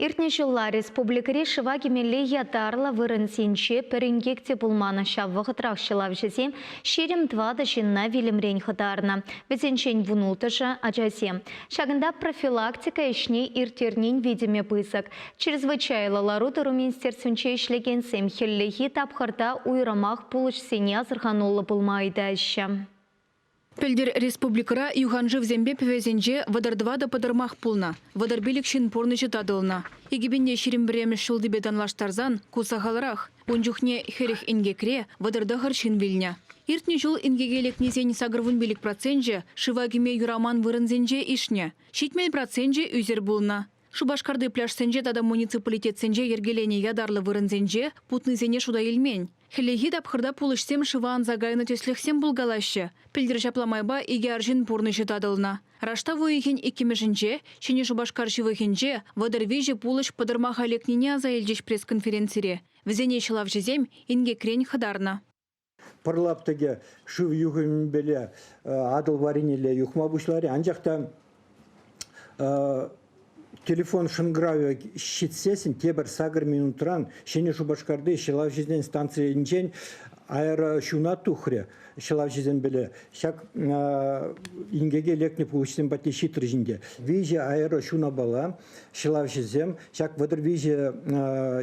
Иртнӗ ҫулла республикӑри шыва кӗмелли ятарлӑ вырӑнсенче пӗр инкек те пулман. Ҫав вӑхӑтрах ҫӑлавҫӑсем 24 ҫынна вилӗмрен хӑтарнӑ. Вӗсенчен вунулттӑшӗ – ачасем. Ҫакӑнта профилактика ӗҫне ирттернин витӗмӗ пысӑк. Чрезвычайлӑ лару-тӑру министерствинче ӗҫлекенсем хӗллехи тапхӑрта уйрӑмах пулӑҫсене асӑрхануллӑ пулма ыйтаҫҫӗ. Пӗлтӗр республикӑра юханшывсемпе пӗвесенче 34 пӑтӑрмах пулнӑ, 35 ҫын пурнӑҫӗ татӑлнӑ. 2021 ҫултипе танлаштарсан ку сахалрах. Ун чухне 40 инкекре 39 ҫын вилнӗ. Иртнӗ ҫул инкеке лекнисен 85 проценчӗ шыва кӗме юраман вырӑнсенче ишнӗ, 70 проценчӗ ӳсӗр пулнӑ. Шупашкарти пляжсенче тата муниципалитетсенче йӗркеленӗ ятарлӑ вырӑнсенче путнисене шута илмен. Хӗллехи тапхӑрта пулӑҫсем шыва анса кайнӑ тӗслӗхсем пулкалаҫҫӗ. Пӗлтӗр ҫапла майпа икӗ арҫын пурнӑҫӗ татӑлнӑ. Раштав уйӑхӗн иккӗмӗшӗнче Ҫӗнӗ Шупашкар ҫывӑхӗнче 33 пулӑҫ пӑтӑрмаха лекнине аса илчӗҫ пресс-конференцире. Вӗсене ҫӑлавҫӑсем инкекрен хӑтарнӑ. Пӑр лаптӑкӗ шыв юхӑмӗпеле Атӑл варринелле юхма пуҫларӗ. Анчах та телефон шӑнкӑравӗ ҫитсессӗн тепӗр сакӑр минутран Ҫӗнӗ Шупашкарти ҫӑлавҫӑсен станцийӗнчен аэроҫуна тухрӗ ҫӑлавҫӑсемпеле. Ҫак инкеке лекнӗ пулӑҫсем патне ҫитрӗҫ ӗнтӗ. Виҫӗ аэроҫунапала ҫӑлавҫӑсем ҫак 33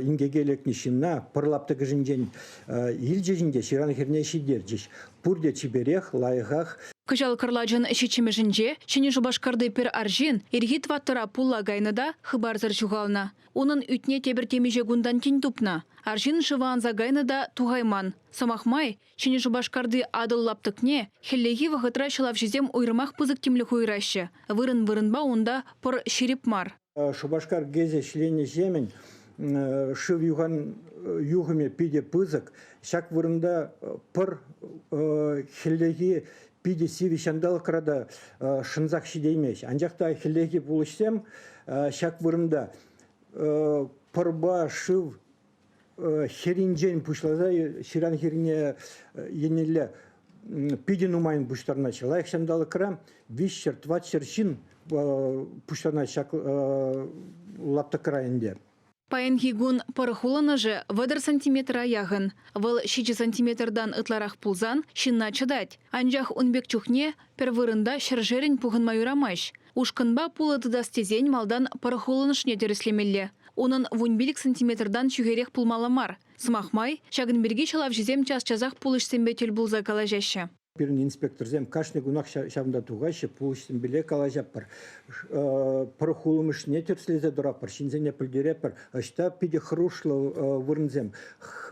инкеке лекнӗ ҫынна пӑр лаптӑкӗшӗнчен илчӗҫ ӗнтӗ, ҫыран хӗрне ҫитерчӗҫ. Пурте чиперех, лайӑхах. Кӑҫал кӑрлачӑн ҫиччӗмӗшӗнче Ҫӗнӗ Шупашкарти пӗр арҫын ирхи тӑваттӑра пулла кайнӑ та хыпарсӑр ҫухалнӑ. Унӑн ӳтне тепӗр темиҫе кунтан тин тупнӑ. Арҫын шыва анса кайнӑ та тухайман. Сӑмах май, Ҫӗнӗ Шупашкарти Атӑл лаптӑкне хӗллехи вӑхӑтра ҫӑлавҫӑсем уйрӑмах пысӑк тимлӗх уйӑраҫҫӗ. Вырӑн-вырӑнпа унта пӑр ҫирӗп мар. Шупашкар ГЭСӗ ӗҫленӗ-ҫемӗн шыв юхан юхӑмӗ питӗ пысӑк. Ҫак вырӑнта пӑр хӗллехи питӗ сивӗ ҫанталӑкра та шӑнсах ҫитеймест. Анчах та хӗллехи пулӑҫсем ҫак вырӑнта пӑрпа шыв хӗрринчен пуҫласа ҫыран хӗррине еннелле питӗ нумайӑн пуҫтарӑнаҫҫӗ. Лайӑх ҫанталӑкра 300-400 ҫын пуҫтарӑнать ҫак лаптӑкра ӗнтӗ. Паянхи кун пӑр хулӑнӑшӗ 30 сантиметра яхӑн. Вӑл ҫичӗ сантиметртан ытларах пулсан ҫынна чӑтать. Анчах ун пек чухне пӗр вырӑнта ҫӗршерӗн пухӑнма юрамасть. Ушкӑнпа пулӑ тытас тесен малтан пӑр хулӑнӑшне тӗрӗслемелле. Унӑн вунпилӗк сантиметртан ҫӳхерех пулмалла мар. Сӑмах май, ҫакӑн пирки ҫӑлавҫӑсем час-часах пулӑҫсемпе тӗл пулса калаҫаҫҫӗ. Пирӗн инспекторсем кашни кунах ҫавӑнта тухаҫҫӗ, пулӑҫсемпеле калаҫатпӑр. Пӑр хулӑмӑшне тӗрӗслесе тӑратпӑр, ҫынсене пӗлтеретпӗр. Ӑҫта питӗ хӑрушлӑ вырӑнсем,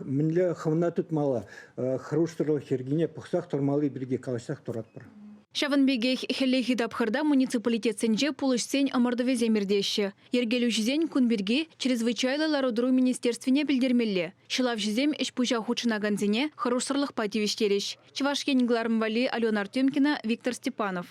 мӗнле хӑвна тытмалла, хӑрушсӑрлӑх йӗркине пӑхсах тӑмалли пирки калаҫсах тӑратпӑр. Ҫавӑн пекех хӗллехи тапхӑрта муниципалитетсенче пулӑҫсен ӑмӑртӑвӗсем иртеҫҫӗ. Йӗркелӳҫӗсен кун пирки Чрезвычайлӑ лару-тӑру министерствине пӗлтермелле. Ҫӑлавҫӑсем ӗҫ-пуҫа хутшӑнакансене хӑрушсӑрлӑхпа тивӗҫтерӗҫ. Чӑваш Ен кӑларӑм валли Алена Артемкина, Виктор Степанов.